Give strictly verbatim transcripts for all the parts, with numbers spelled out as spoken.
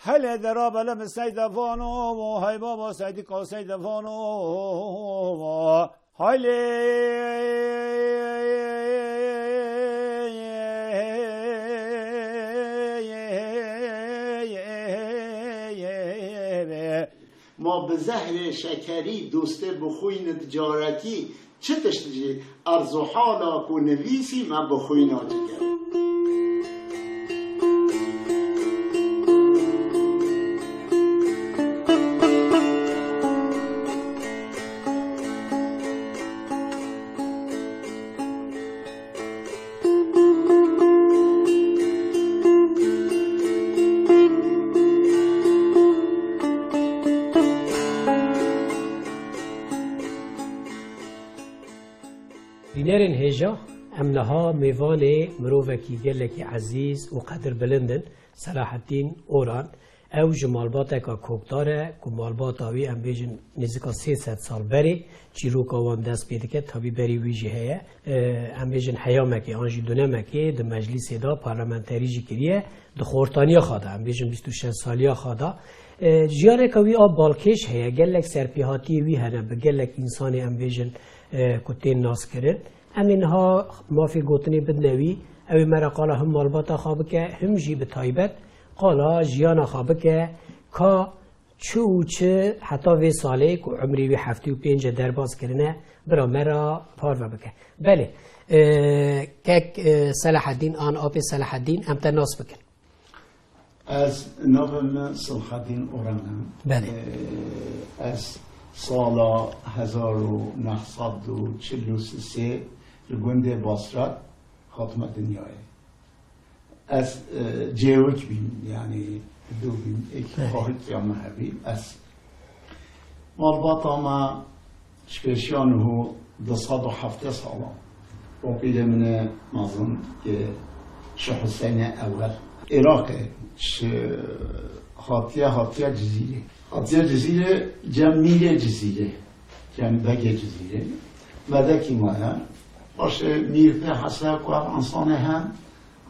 Hele dera bele mi seyde vano, hay baba seydi ka seyde vano, haylê. Ma bi zehrê şekerî dostê bi xwînit carekî, çi tişt jî erz û hala ku nivîsî me bi xwîna ciger. Bînerên hêja, em niha mêvanê mirovekî gelekî ezîz û qedirbilind in, Selaheddîn Oran. Ew ji malbateka kokdar e, ku malbata wî, em bêjin, nêzîka sê sed sal berê çîroka wan dest pê dike, tabî berî wî jî heye. E, em bêjin heyamekê an jî dunemekê di meclîsê de parlamenterî jî kiriye, di xortaniya xwe de, em bêjin bîst û şeş saliya xwe de. E, jiyaneke wî a balkêş heye, gelek serpêhatiyê wî hene bi gelek însanê, em bêjin, e, ku tên naskirin. Em ê niha mafê gotinê bidine wî, ew ê me re qala him malbata xwe bike, him jî bi taybet qala jiyana xwe bike, ka çi û çi heta vê salê ku umrê wî heftê û pênc e derbas kirine, bira me re parve bike. Belê, e, kek, e, Selaheddîn an apê Selaheddîn, em te nas bikin. Ez navê min Silhedîn Oran e. Belê. E, ez sala hezar û neh sed û çil û sê li gundê Basra hatime dinyayê. Ez, e, cêwik bîm, yanî dû bîm, êk Belê. Xahik ya me hebî, ez. Malbata me ji pêşiya niho du sed û heftê salan. Bapîrê min ê mezin yê Şêx Huseyne Ewel. Iraqê ji hatiye, hatiye Cizîrê. Hatiye Cizîrê cem mîrê Cizîrê. Cem begê Cizîrê. Medekî me ye. Paşê mîr pê hese ku ev însanê hem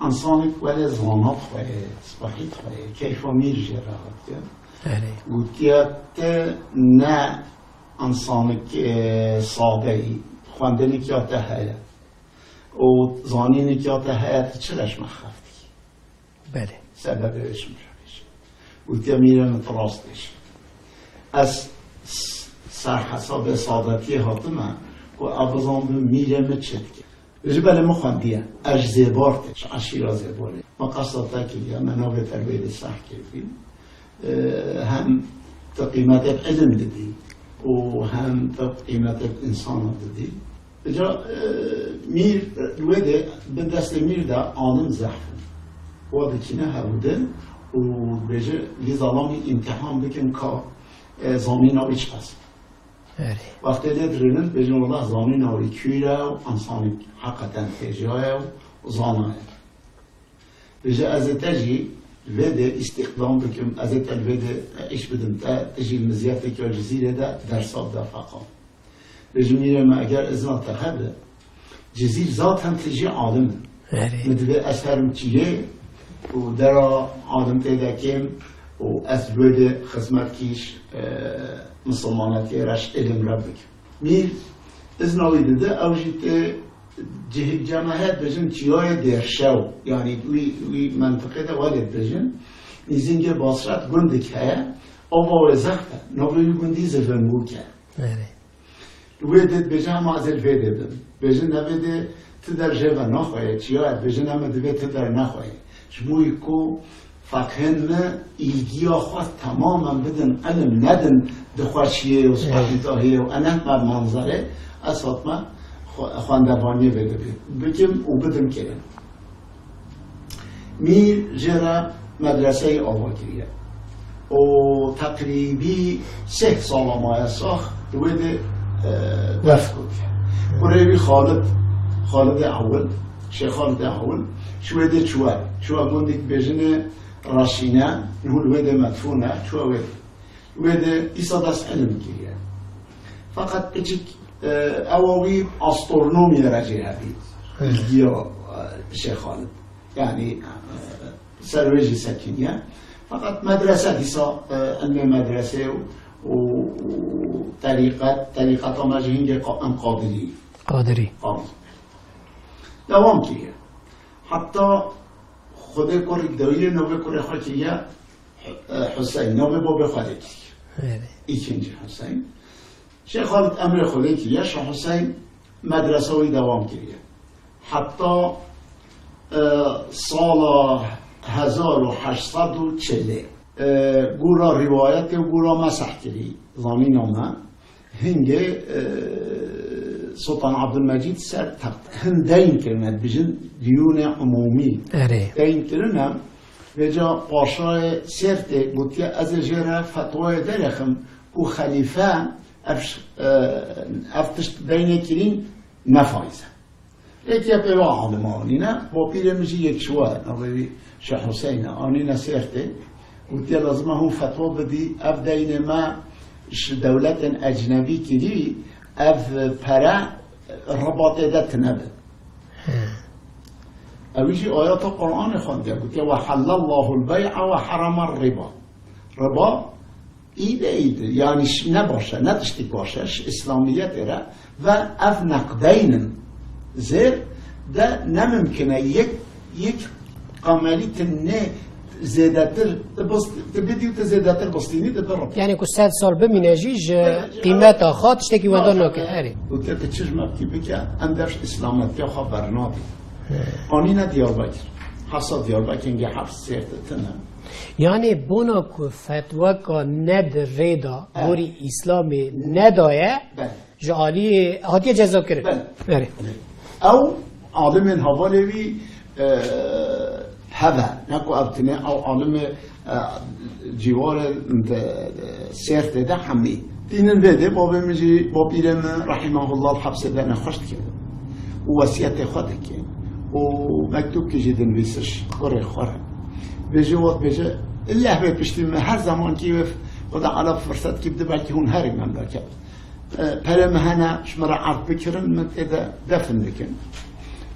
Însanek welê zanat xwe ye, spehît xwe ye, keyfa mîr jê re hatiye. Erê. Gotiye, ti ne însanek, e, sade yî, xwendinek ya te heye. Û zanînek ya te heye, ti çi re ji me xeftî? Belê. Sebebê wê ji min re bêje. Gotiye, mîrê min, ti rast bêjî. Ez s-, ser hesabê sadetiyê hatime ku ez bizanbim mîrê min çi dike. Ji belê min xwendiye. Ez ji Zêbar tê, ji eşîra Zêbarê. Me qesta te kiriye, me navê te li wê de seh kiriye. Ee, hem tu qîmetê ilim didî û hem tu qîmetê însana didî. Ca, e, mîr, e, li wê de bi destê mîr de alim zehf in. Wa dikîne hevdin û dibêje, vî zalamî îmtihan bikin ka, e, zanîna wî çiqas. Erê. Wextê lê dirênin, dibêjin, wela zanîna wî kûr e û însanî heqeten hêja ye û zana ye. Dibêje, ez ê te jî vê de îstîqdam bikim, ez ê te li vê de îş bidim te, tu jî li miziyeteke Cizîrê de dersa bide feqan. Dibêje, mîrê me, eger izna te hebe, Cizîr zaten tijî alim in. Erê. Min divê ez herim çiyê û dera alim tê de kêm û ez li wê de xizmetkî ji, e, misilmanetiyê re, ji îlim re bikim. Mîr izna wî dide, ew jî tê cihê cemahet bêjin çiyayê Dêrşew. Yanî wî, wî mentiqê de welê dibêjin. Nîzîngê Basra gundek heye. Ava wê zehf e. Navê wî gundî Zivingûk e. Erê. Wê dê dibêje, hema ez ê li vê dê bim. Dibêje, ne vê dê ti der jê ve naxwe ye, çiya ye? Dibêje, ne, min divê ti der nexwe ye. Ji bo wî ku feqhên me îlgiya xwe temamen bidin, ilim nedin di xweşiyê û spehîtahiyê û eneh me manzerê, ez hatime xwe-, xwendevaniyê vê dê bi-, bikim û bidim kirin. Mîr jê re medreseyê ava kiriye. Û teqrîbî sih sala maye sax di wê de, e, ders gotiye. Kurê wî Xalid, Xalidê Ewil, Şêx Xalidê Ewil, ji wê de çûye. Çûye gundek bêjinê Reşîne, niho li wê de medfûn e, çûye wê de. Wê de îsa dest ilim kiriye. Feqet piçik, e, ewa wî astronomiyê re jê hebî. Hı. Giya, e, Şêx Xalid. Yanî, e, ser wê jî sekiniye. Feqet medrese dîsa, e, ilmê medresê û, û, û terîqet, terîqeta me jî hingê qa-, em qadirî. Qadirî. Qadirî. Dewam kiriye. Heta Xwedê kurê dawiyê navê kurê xwe kiriye, e, Huseyn. Navê babê xwe de kiriye. Evet. İkinci Huseyn. Şêx Xalid emrê Xwedê kiriye, Şêx Huseyn medresa wî dewam kiriye. Heta, e, sala hezar û heşt sed û çilê. E, gora rîwayetê û gora meseh kirî, zanîna me. Hingê, e, Sultan Abdulmecîd ser text. Hin deyn kirine, dibêjin diyûnê umûmî. Erê. Deyn kirine, vêca paşayê Sêrtê gotiye, ez ê jê re fetwayê derêxim ku xelîfe ev ş-, e, ev tişt deynê kirîn ne faiz e. Yekê pê va alima anîne, bapîrê min jî yek ji we, navê wî Şeh Huseyne, anîne Sêrtê. Gotiye, lazim e hûn fetwa bidî, ev deynê me ji dewletên ecnebî kirî, ev pere Ribatê de tine be. He. Ew jî ayeta Qur'anê xwendiye, gotiye, "Ve hallallahu l-bey'a ve harama riba." Riba Î de î de, yanî ş-, ne baş e, ne tiştî baş e, ji Îslamiyetê re ve ev neqdeyn in. Zêr de ne mimkin e, yek, yek qamelî tu nê zêdetir, tu bist-, tu bidî û tu zêdetir bistînî, tu birib. Yani ku sed sal bimîne jî ji qîmeta xwe tiştekî wenda nake. Erê. Û te tu çi ji me bikî bike, em dev ji Îslametiya xwe bernadî. He. Anîne Diyarbekir. Hesa Diyarbekir hingê heft sêr de tune. Yani bona ku fetweka ne di rê de, he, gorî Îslamê nedaye, belê, ji aliyê hatiye cezakirin. Belê. Erê. Ew alimên hevalê wî, e, heve, ne ku ev tine, ew alimê, e, cîwarê de, de, Sêrtê de hemî. Tînin vê de, babê min jî, bapîrê min, rahimahullah, hepsê de nexweş dike. Û wesiyetê xwe dike. Û mektûbkî jî dinivîsiş kurê xwe re. Bêje wek bêje, illeh bê piştî me her zemankî wê Xweda ala firsetkî bide, belkî hûn herî memleket. E, perê me hene, ji me re erd bikirin, min tê de defin dikin.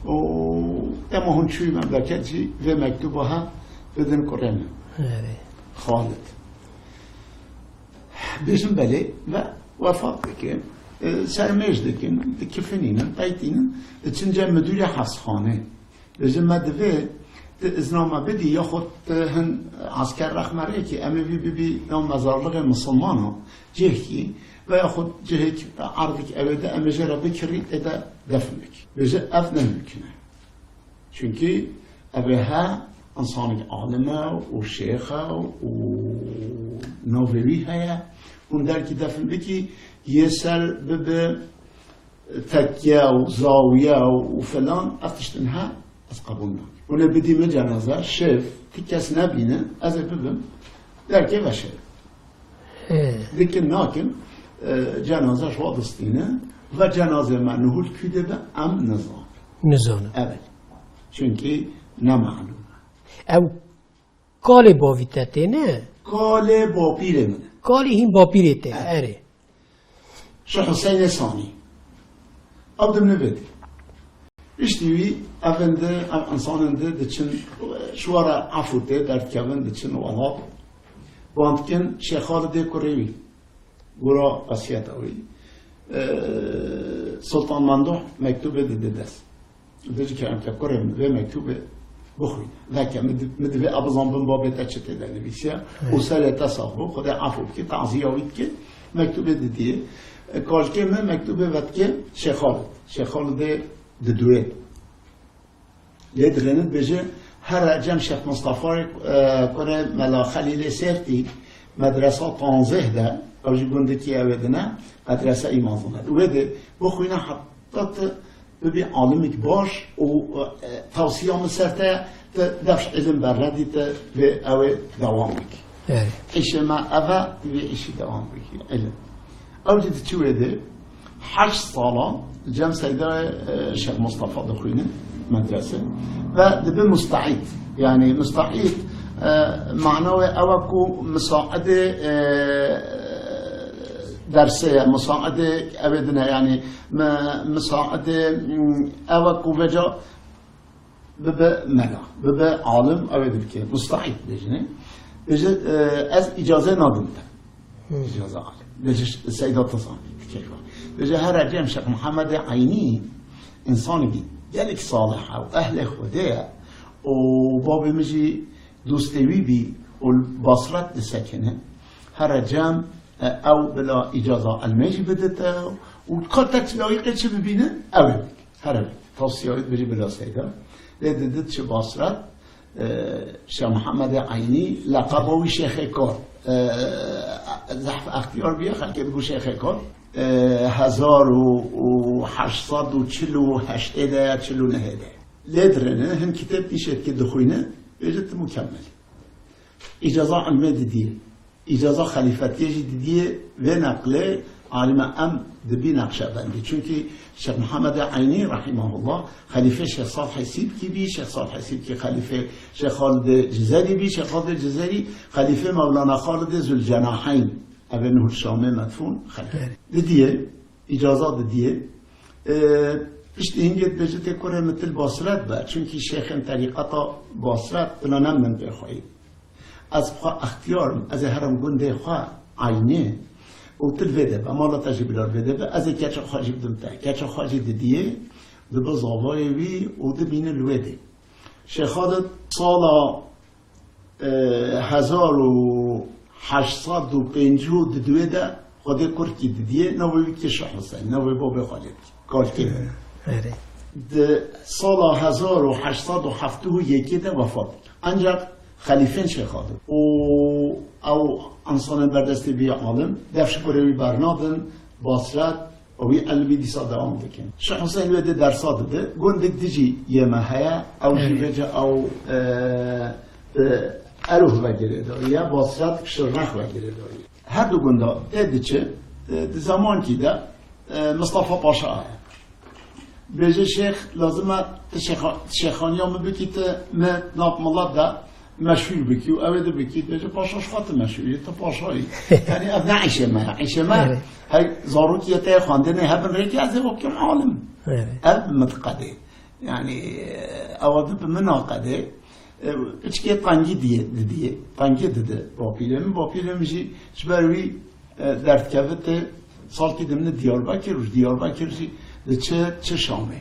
Û dema hûn çûyî memleket jî vê mektûba he bidin kurê min. Erê. Xalid. Bêjin belê ve wefat dikin, e, sermêj dikin, dikifinînin, peytînin, diçin cem müdürê hesxanê. Bêjin me divê tu izna me bidî, yaxud tu hin esker rexme rêkî, em ê vî bibî nav mezarlixê misilmanan, cihekî, ve yaxud cihek erdek ew ê de em ê jê re bikirî, tê de defin bikî. Bêje ev ne mimkun e. Çunkî ev ê he insanek alim e û şêx e û navê wî heye, hûn derkî defin bikî, yê ser bibe tekye û zawiye û filan, ev tiştin he, ez qebûl nakim. Hûn ê bidî min cenaze, şev, ti kes nebînin, ez ê bibim, derkê veşêrim. He. Dikin nakin, e, cenaze ji we distîne ve cenazê me nuhul kû de be em nizanin. Nizanin. Evet. Çunkî ne malûm e. Ew kalê bavî te tê ne? Kalê bapîrê min e. Kalê hîn bapîrê te, evet, erê. Şeh Huseynê Sanî. Ew dimine vê dê. Piştî wî, ev in di, ev insanin di diçin, ji we re efû tê, derdikevin, diçin welat. Wan dikin Şêx Xalidê kurê wî. Gora wesiyeta wî. Ee, Sultan Manduh mektûbê dide dest. Dibêje kerem ke kurê min, vê mektûbê bixwîne. Veke, min di-, min divê ez bizanbim babê te çi tê de nivîsiye. Hı. Û serê te sax bo, Xwedê efû bike, taziya wî dike. Mektûbê didiyê. E, kalikê min mektûbê vedike Şêx Xalid. Şêx Xalidê diduê. Lê dixêne dibêje, here cem Şêx Mistefayê, e, kurê Mela Xelîlê Sêrtî, medresa panzdeh de, ew jî gundekî ew ê dine, medrese îmazine. Wê de bixwîne heta tu bibî alimik baş û, e, tavsiya min ser te, tu dev ji îlim bernedî, tu vê ew ê dewam bikî. Evet. Îşê me ev e, tu vê îşî dewam bikî. Îlim. Ew jî diçi wê de, heşt sala cem Seydayê, e, Şêx Mustafa dixwîne medrese ve dibe mustaîd. Yani mustaîd, e, mana wê ew e ku musaidê, e, dersê ye, musaidê ew ê dine, yani mi-, musaidê, mm, ew e ku veca bibe mela, bibe alim, ew ê dibike. Mustaîd dibêjine. Bêje, e, ez îcaze nadim te. Îcaze alim. Bêje Seyda Tizanî, dikey wa. Bêje here cem Şêx Mihemedê Eynî, însanekî gelek salih e û ehlê Xwedê ye û babê min jî dostê wî bî û li Basret disekine. Here cem, e, ew bila îcaza ilmê jî bidite û ka te çi layîqê çi bibîne, ew ê bike. Here bike. Tavsiya wî dibêje bila Seyda. Lê didit çi Basret, e, Şêx Mihemedê Eynî, leqeba wî Şêxê Kar. E, zehf extiyar bûye, xelkê digot Şêxê Kar. E, hezar û heşt sed û çil û heştê de, çil û nehê de. Lê dirêne, hin kitêb nîşe dike dixwîne, bêje tu mukemmel î. Îcaza ilmê didiyê. Îcaza xelîfetiyê jî didiyê. Vê neqlê alime em dibî Neqşebendî. Çunkî Şêx Mihemedê Eynî rahimehullah xelîfê Şêx Salihê Sîbkî bî, Şêx Salihê Sîbkî xelîfê Şêx Xalidê Cizerî bî, Şêx Xalidê Cizerî xelîfê Mewlana Xalidê Zülcenaheyn, ev ê nuh li Şamê medfûn xelîfê. Didiyê, îcaza didiyê. E, piştî hingê dibêje tê kurê min til Basret be, çunkî şêxên terîqeta Basret bila ne min pê xweyî. Ez bi xwe extiyar im, ez ê herim gundê xwe Eynê û tu li vê de be, mala te jî bila li vê de be, ez ê keça xwe jî bidim te. Keça xwe jî didiyê, dibe zavayê wî û dimîne li wê dê. Şêx Xalid sala, e, hezar û heşt sed û pêncî û di duwê de Xwedê kurkî didiyê, navê wî dikê Şêx Huseyn, navê babê xwe lê dikê. Kalkê. Erê. Di sala hezar û heşt sed û heftê û yekê de wefat dike. Ancak xelîfên Şêx Xalid û ew ensanên berdestê vî alim, dev ji kurê wî bernadin, Basret, û wî ilmî dîsa dewam dikin. Şêx Huseyn wê di dersa dide, gundek dijî yê me heye, ew jî Evet. vêce ew, e, bi Eruh ve girêdayî ye, Basret Şirnex ve girêdayî. Her du gunda tê diçe, e, di zemankî de, e, Mistefa Paşa heye. Bêje Şêx, lazim e tu şêxa-, şêxaniya min bikî, tu mi nav milet de meşhûr bikî û ew ê dibikî, bêje Paşa ji xwe tu meşhûr î, tu paşa yî. Yanî ev ne îşê me ye. Îşê me Evet. hey zarokî te yê xwendinê hebin rêkê ez ê wekî alim. Evet. Ev min diqedê. Yanî, e, ewa di bi min naqedê. E, piçkê tengî diye, didiye. Tengî dide bapîrê min. Bapîrê min jî ji ber wî, e, derdkevitê salkî dimine Diyarbekir û ji Diyarbekir jî diçe çi Şamê.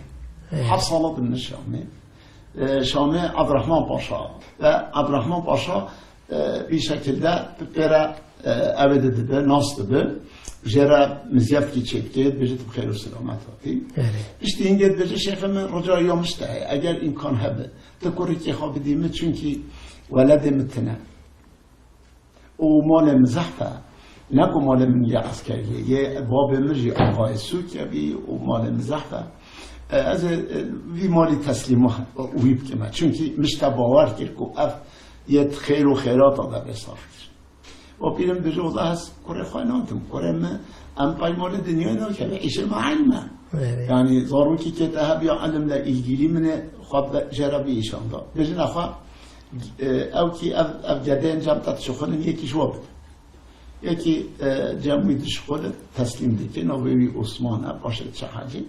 Evet. Heft sala dimine Şamê. E, Şamê Abdurrahman Paşa. Ve Abdurrahman Paşa, e, bir şekilde pêre, e, ev ê de dibe, nas dibe. Jê re miziyetkî çêdike, dibêje tu bi xêr û selamet hatî. Evet. Piştî hingê dibêje şêxê min rica ya min ji te heye. Eger îmkan hebe, tu kurikê xwe bidî min, çunkî weledê min tune. û malê min zehf e. Ne ku malê min yê eskeriyê, yê babê min jî axayê sûkê bî û malê min zehf e. E, ez ê, e, vî malî teslîma wî bikime. Çunkî min ji te bawer kir ku ev yê xêr û xêrata de bê sarf kir. Bapîrê min dibêje, wela ez kurê xwe nadim. Kurê min, em peymalê dinyayê nakeve. Îşê me ilm e. Evet. Yanî zarokî kê te hebiya ilimle îlgîlî min ê xwe be-, jê re bî îşan da. Bêjin xwe, e, ew kî ev, ev gedeyên cem te dişixulin, yekî ji we bide. Yekî, e, cem wî dişixulin, teslîm dike. Navê wî Osman e, paşê diçe hecî.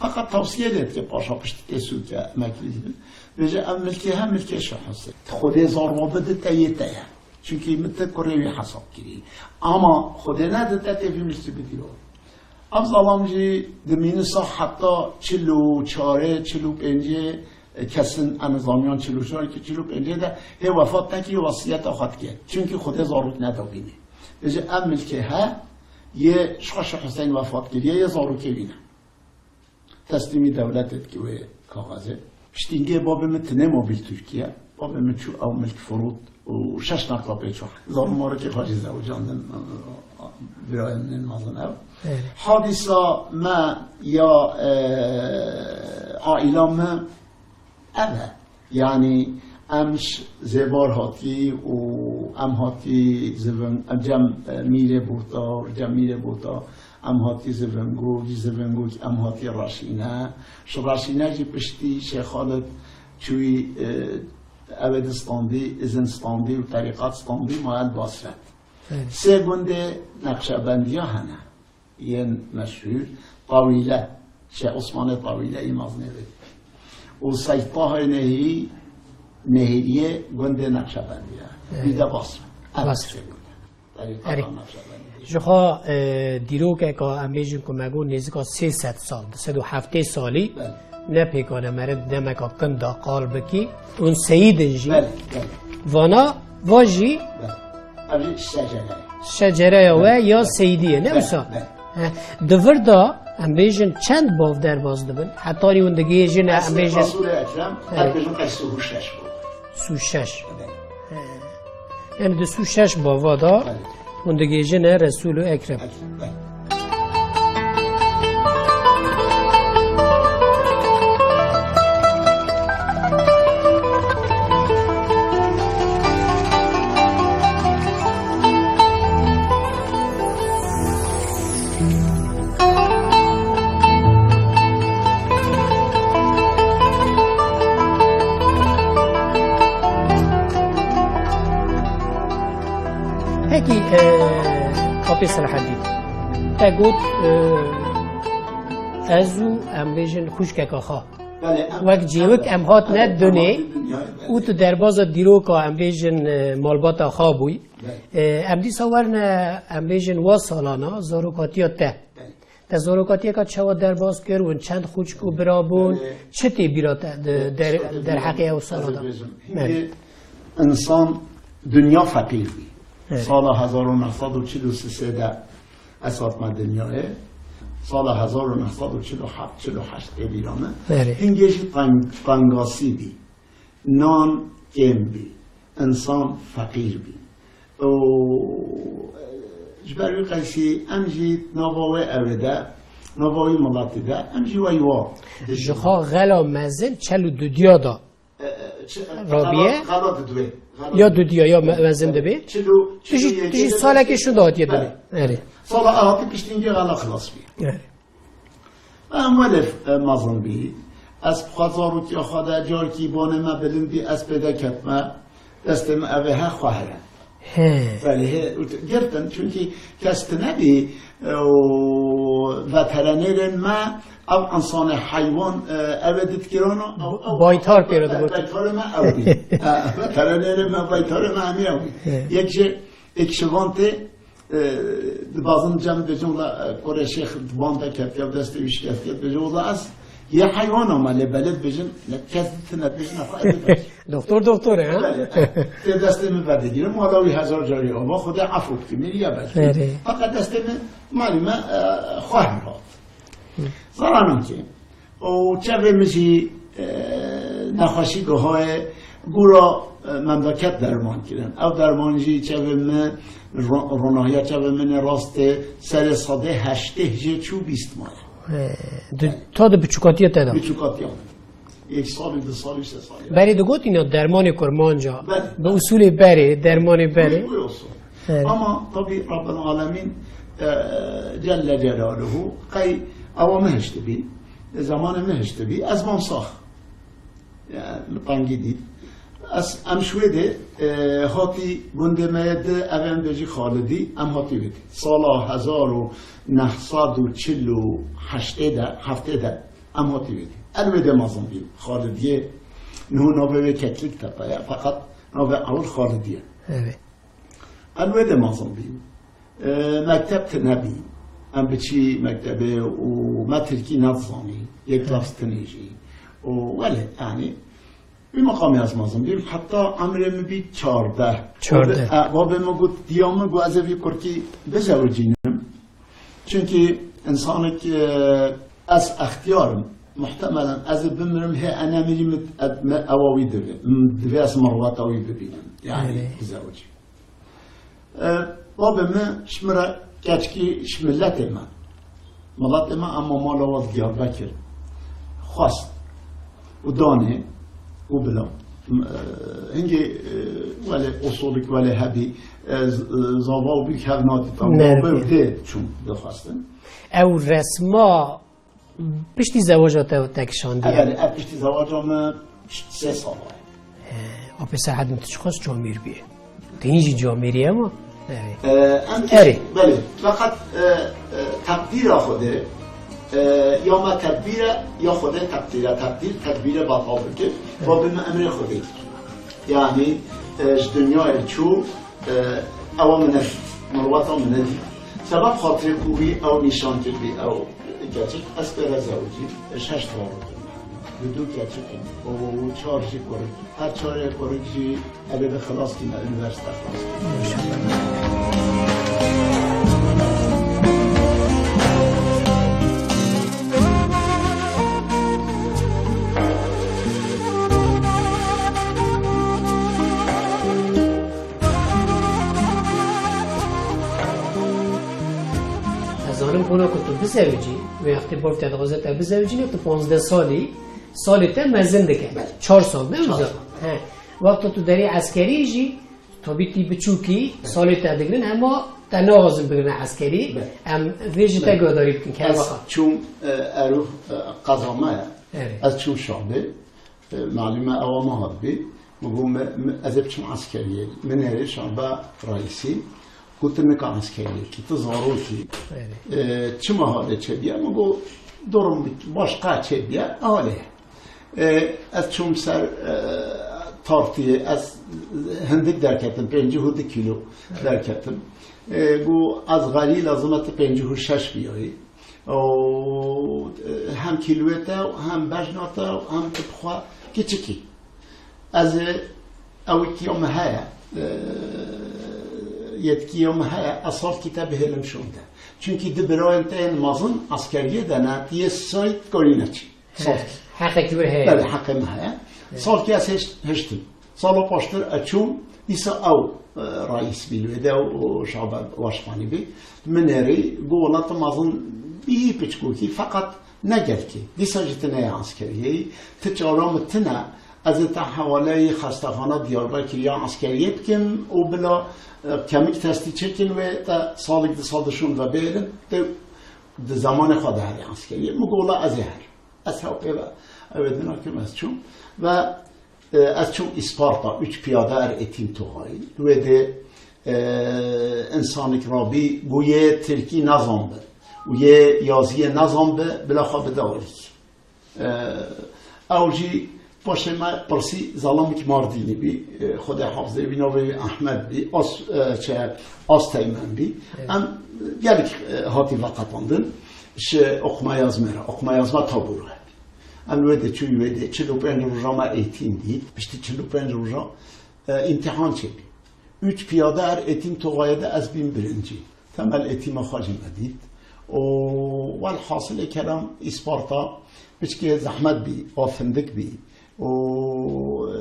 Feqet tavsiye lê dike, paşa piştî tê sûke emeklî dibe. Bêje ev milkê he, milkê Şêx Husên. Xwedê zarwa bide te, yê te ye. Çunkî min te kurê wî hesab kirî. Ama Xwedê nede te tê vî milkî bidî. Ev zalam jî dimîne sax heta çil û çarê, çil û pêncê, e, kesin, em zaniyan çil û çarê ki çil û pêncê de hê wefat nekî, wesiyeta xwe dike. Çunkî Xwedê zarok nedabîne. Bêje ev milkê he, yê ji xwe Şêx Husên wefat kiriye, yê zarokê wî ne. Teslîmî dewletê dike wê kaxezê. Piştî hingê babê min tine mabî li Tirkiye. Babê min çû ew milk firot û şeş neqla pê çû. Zarok marokê xwe jî zewicandin, birayên min ên mezin ew. Evet. Hadîsa me ya, e, aîla me ev e. Yanî em ji Zêbar hatî û em hatî Zivin-, em cem, e, Mîrê Bota, cem Mîrê Bota, em hatî Zivingok, ji Zivingok em hatî Reşîne. Ji Reşîne jî piştî Şêx Xalid çûyî, e, ew ê di standî, izin standî û terîqat standî maye li Basret. Evet. Sê gundê Neqşebendiya hene. Yên meşhûr, Tawîle, Şêx Osmanê Tawîle î mezinê vê. Û Seyd Tahê Nehîrî, Nehîriyê gundê Neqşebendiye. Evet. Bir de Basra. Ev Bas. tiştê bû. Erê. Ji xwe, e, dîrokeka em bêjin ku me got nêzika sê sed sal, du sed û heftê salî Belê. ne pêkan e, meriv demeka kin da qal bikî. Hûn seyîd in jî. Belê, belê. Vana, va jî Belê. Ev jî şecere ye. şecereya we ya Belê. seyîdî ye, ne Belê, wisa? belê. He, di vir de em bêjin çend bav derbas dibin? Hetanî hûn digihêjin e, em Eslê bêjin Resûlê Ekrem, Belê. em bêjin qey sî û şeş bû. Sî û şeş. Belê. He. Yani di sî û şeş bava da Belê. hûn digihêjin e Resûl û Ekrem. Ekrem, belê. Pekî, e, Kapê Selahaddîn, te got, e, ez û em bêjin xwişkeka xwe. Belê, em, Wek cêwik em, em hatine em, em dunê hatine dinyayê, belê. û tu derbaza dîroka em bêjin, e, malbata xwe bûyî. Belê. E, em dîsa werine, em bêjin, wa salana zarokatiya te. Belê. Te zarokatiyeka çawa derbas kir, hûn çend xwişk û bira bûn? Belê. Çi tê bîra te di Belê. der-, Çi tê derheqê bîra ew te sala de? dibêjim. Belê. Hingê însan dinya feqîr bî. Belê. Sala hezar û neh sed û çil û sê de ez hatime dinyayê. Sala hezar û neh sed û çil û heft, çil û heşt ê bîra min. Belê. Hingê jî teng-, tengasî bî. Nan kêm bî. Însan feqîr bî. Û, e, ji ber wî qeysî em jî nava wê ewê de, nava wî miletî de, em jî wey wa Ji dijîn. xwe xela mezin çel û dudiya da. E, e, çi, Rabiye? Xela, xela didwê. Xela Ya didwê. dudiya ya me-, mezin dibê. Çil û, çil û Tijî, yekê tijî de salekê dest- şûnda hatiye Belê. dilê. Erê. Sala ahati piştî hingê xela xilas bî. Erê. Em welê, e, mezin bî. Ez bi xwe zarokiya xwe de carkî bonê me bilind bî, ez pê de ketime. Destê min evê he xwe here. He. Belê, he, û t-, girtin, çunkî kes tune bî, e, û veteranêrên me, ev însanê heywan, e, evê didkirana, ew, ew, Baytar pê re digot. Baytarê me ew bî. E, veteranêrên me, baytarê me hemî ew bî. He. Yek ji, yek ji van tê, E, dibazin cem dibêjin, wela, e, Kurê Şêx di van de ketiye, destê wî şikestiye, dibêje, wela ez yê heywana me, lê belê dibêjin, ne kes tune dibêjin, xwe ez dibêjim. Doktor doktor e, ha? Belê, e, tê destê min vedigirim, wela wî hezar carî ava, Xwedê efû bike, mîriye belkî. Erê. Feqet destê min, malî me, e, xwehr hat. Zana min kê. Û çavê min jî, e, nexweşî guhayê gura, e, memleket derman kirin. Ew derman jî çavê min, ro-, ronahiya çavê min ê rastê serê sedê heştê jê çû bîst maye. He, di, ta di biçûkatiya te de. Biçûkatiya min. Yek salî, du salî, sê salî. Berê digotî ne dermanê kurmanca. Belê. Bi usulê berê, dermanê berê. Buyur, buyur olsun. Evet. Ama tabii Rabbul Alemin, e, Celle Celaluhu, qey ewa mihişti bî, e, zamanê mihişti bî, ez mam sax. Yani, tangî dît. Ez, em şwê de, e, hatî gundê me ye di, ev em bêjî Xalidî, em hatî wê de. Sala hezar û neh sed û çil û heştê de, heftê de, em hatî wê de. El wê de mezin bîm. Xalidiyê, niho navê wê Keklik Tepe ye, feqet navê ewil Xalidî ye. Evet. Em wê de mezin bîn. E, mekteb tune bî. Em biçî mektebê û me tirkî nedizanî. Yek ders tinê jî. Û welê, yani, wî meqamê ez mezin bîm. Heta emrê min bî çardeh. Çardeh. E, babê min got, diya min got, ez ê vî kurkî bizewicînim. Çunkî însanek, e, ez extiyar im. Muhtemelen ez ê bimirim, hê enemirî min, min ewa wî divê. Divê ez mirweta wî bibînim. Yani, Erê. bizewicîm. E, babê min ji min re keçkî ji miletê me, miletê me, ema mala we Diyarbekir xwest û danê û bila. M-, e, hingê, e, welê usulik welê hebî, e, z-, e, zava û bîk hev nadîtan. Nerede? Babê û dê çûn dixwestin. Ew resma Piştî zewaja te, te kişandiye? Ev, ev piştî zewaja me sê sala ye. He, apê Selahaddin tu çiqas camêr bî. Tu hîn jî camêrî ye ama. Erê. E, em Erê. Belê. Feqet, e, e, teqdîra Xwedê, e, ya me tedbîr e, ya Xwedê teqdîr e. Teqdîr, tedbîrê betal dike. Babê me emrê Xwedê dike. Yani, e, ji dinyayê çû, Ewa min e, mirwata min e. Sebeb xatirê ku wî ew nîşan kir bî, ew keçik, ez pê re zewicî, şeş zarok in. Bi du keçik in. Û çar jî kurik. Her çarê kurik jî elê bi xilas kîme, unîversîte xilas kîme. Ez zanim kona ku tu bizewicî, wê wextê bav te dixwaze te bizewicîne, tu panzdeh salî, salê te mezin dike. Belê. Çar sal, ne? Çar sal. He. Wexta tu derî eskerî jî, tabî tî biçûkî, belê, salê te digirin, hema te naxwazin bigirine eskerî. Belê. Em vê ji te, belê, guhdarî bikin, kerem xwe. Ez çûm, e, Erû, e, qeza me ye. Evet. Ez çûm Şabê. E, malûm e, ewa me hatibî. Min got, me, me, ez ê biçim eskeriyê. Min nêrî Şaba Reîsî. Got, tu nika eskeriyê kî, tu zarokî. Evet. E, çima halê çêbiye? Min got, durum başqa çêbiye, halê. E, ez çûm ser, e, tartiyê, ez hindik derketim, pêncî û du kîlo, evet, derketim. E, got, ez xelî lazim e tu pêncî û şeş biyayî. Û, e, hem kîloyê te, hem bejna te, hem tu bi xwe kiçikî. Ez ê, ew kiya min heye, e, yetkiya min heye, ez salkî te bihêlim şûnde. Çunkî du birayên te yên mezin eskeriyê de ne, tu yê sey dikarî neçî. He, salkî. Heqekî wê heye. Belê, heqê min heye. He. Salkî ez hişt-, hiştim. Sala paştir ez çûm, dîsa ew, e, reîs bî li wê de û Şaban Başkanî bî. Min nêrî, got, wela tu mezin bî piçkokî, feqet ne gelkî. Dîsa jî tu neyê eskeriyê, tu çara min tune, ez ê te hewaleyê xestexana Diyarbekir ya eskeriyê bikim û bila, e, kemik testî çêkin wê te salek di sal dişûn ve bêlin, tu di zemanê xwe de herî eskeriyê. Min got, wela ez ê her. Ez hew pê ve ew ê dina kim ez çûm ve E, ez çûm Îsparta, üç piyade er etim tohayî. Wê de, e, insanek rabî, got yê tirkî nezanbi. Û yê yaziyê nezanbi, bila xwe bide alî. E, ew jî paşê me pirsî, zelamekî Mardînî bî. E, Xwedê hafizê wî navê wî Ehmed bî. As, e, çe, As Teğmen bî. Evet. Em gelek, e, hatî veqetandin. Ji oxuma yazme re, oxuma yazma tabûr e. Em wê de çûyî wê de, çil û pênc roja me eğitim dît, piştî çil û pênc roja, e, îmtîhan çêbî. Üç piyade er eğitim toxayê de ez bîm birincî. Temel eğitima xwe jî me dît. Û, welhasilê kelam Îsparta piçkê zehmet bî, a findik bî. Û, e,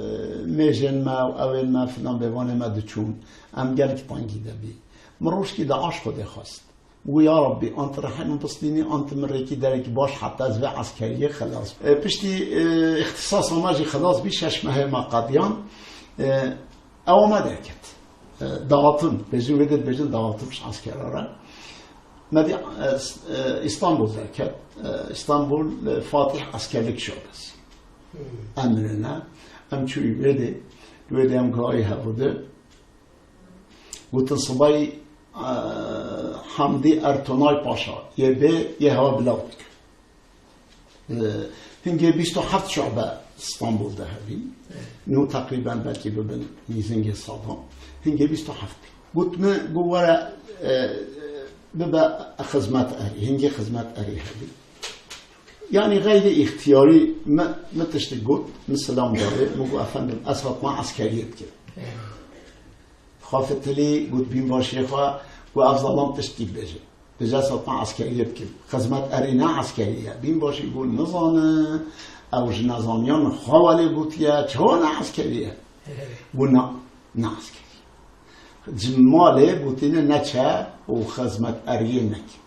mêjên me û ewên me filan bêvanê me diçûn. Em gelek tengî de bî. Min rojkî de aş Xwedê xwest. Û ya Rabbî, an tu rehê min bistînî, an tu min rêkî derekî baş heta ez vê eskeriyê xilas bim. E, piştî, e, îxtisasa me jî xilas bî, şeş mehê me qediyan. E, ewa me derket. E, dağıtım, bêjin wê de dibêjin dağıtım ji eskera re. Me dî, e, s-, e, Îstanbul derket. E, Îstanbul, e, Fatih Askerlik Şubesi. Hmm. Emrine, em çûyî wê de, wê de em gayî hebû de. Gotin sibayî, e, Hamdî Ertonay Paşa, yê bê, yê hewa bila dike. E, hingê bîst û heft şube Stenbol de hebî. Nû teqrîben belkî bibin nîzingê sadan. Hingê bîst û heft bî. Got min, got were, e, bibe xizmet erê. Hingê xizmet erê hebî. Yanî xeyrî îxtiyarî min, min tiştek got, min silam da wê, min got, efendim, ez hatma eskeriyê dikim. Xwe fitilî, got, bînbaşiyê xwe, got, ev zalam tiştkî dibêje. Dibêje, ez hatma eskeriyê dikim. Xizmet erê ne eskerî ye. Bînbaşî got, nizane, ew ji nezaniyan xwe welê gotiye, çawa ne eskerî ye? Got, na, ne eskerî. Ji malê gotine neçe û xizmet eriyê nekî.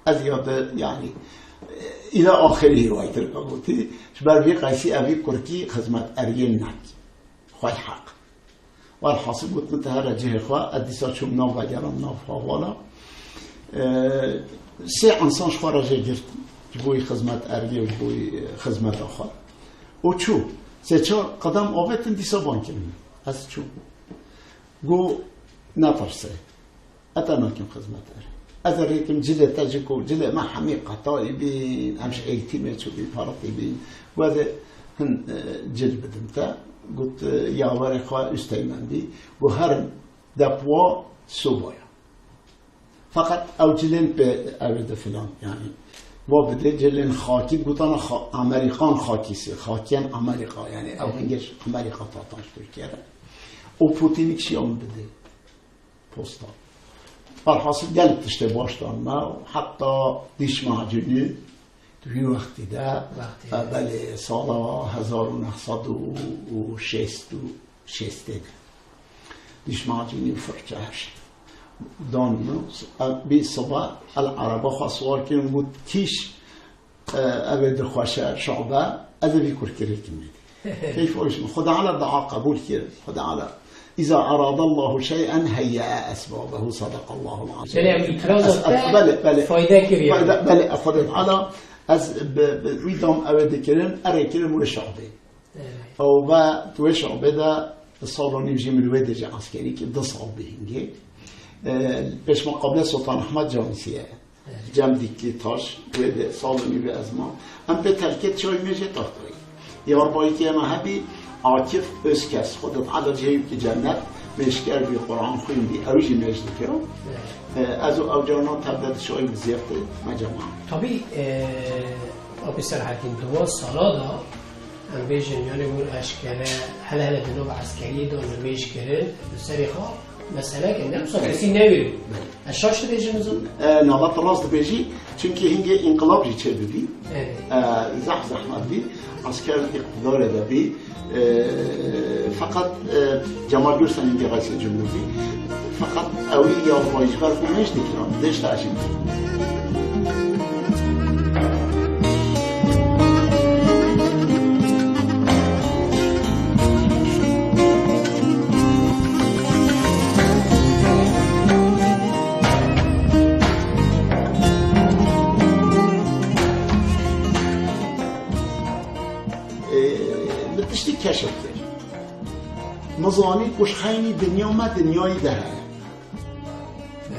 Ez ya de, yanî, îla axirî waytir gotî, ji ber vî qeysî evî kurkî xizmet eriyê nekî. Xwey heq. Welhasil got min te here cihê xwe, ez dîsa çûm nav vegeram nav havala. Ee, sê insan ji xwe re jê girt, ji bo wî xizmet eriyê û ji bo wî, e, xizmeta xwe. Û çû. Sê çar qedem avêtin dîsa ban kirin. Ez çûm. Got, netirse. Heta nakim xizmet erê. Ez ê rêkim cilê te ji ku, cilê me hemî qetalî bîn, em ji eğitimê çûbîn, parixî bîn. Got ez ê hin, e, cil bidim te. Got, e, yaverê xwe Üsteğmen bî. Got herin, Depwa sobaya. Feqet ew cilên pê ew ê de filan, yanî, va bidê cilên xakî, gotana xa-, Amerîkan xakîsê, xakiyên Amerîka, yanî ew hingê ji Amerîka tatan ji Tirkiye re. Û Putinî kişiya min bidê posta. Alhasil gelek tiştê baş dan me, heta dîş macûnî di wî wextî de, Wextî. e, belê sala hezar û neh sed û şêst û şêstê de. Dîş macûnî û firçe her şey. Dan min, e, bî siba El Ereba xwe siwar kirin, got, "Kîş, e, ev ê dixweşe şabe, ez ê vî kurkirê kim." Keyf hoş min. Xweda Teala dua qebûl kir. Xweda Teala. "Îza eradallahu şey'en heyye'e esbabehu." Sadakallahul azim. Belê, ev îtiraz Es-, hatta belê, belê. fayda kiriye. Fayda, belê, Xweda Teala ez bi, bi wî dam ew ê dikirin, erê kirin wê şabê. Evet. Ew ve tu wê şabê de sal û nîv jî min wê dê ji eskerî kir, du sal bi hingê. E, pêşma qeble Sultan Ahmed Camisiye. Cem Dîklî Taş, wê de sal û nîvê ez mam. Em pê terkê çayê me jê tahtayî. Yarbayî kê me hebî, Akif Özkes, Xwedê Teala cihê wî bike cennet, mêşker bî, Quran xwîndî, ew jî mêş dikir. E, ez û ew carna tevde di çayê bi zêf de me cem mam. Tabî, e, Apî Selahaddîn, di wan sala de, em bêjin, yanî hûn eşkere, hele hele di nava eskeriyê de nimêj kirin, li serê xwe meseleke ne, wisa kesî newêribû. Belê. Ez şaş dibêjim, Nizam? E, na, tu rast dibêjî, çimkî hingê înqilab jî çêbibî. Evet. E, zehf zehmet bî. Esker îqtidarê de bî. E, feqet, e, Cemal Gürselî hingê reîsê cumhur bî. Feqet ew ê yarbayî ji ber xwe mêj dikirin. Dêş te eşî. Ê, min tiştî keşif kir. Min zanî ku ji xeynî dinya me dinyayî de heye.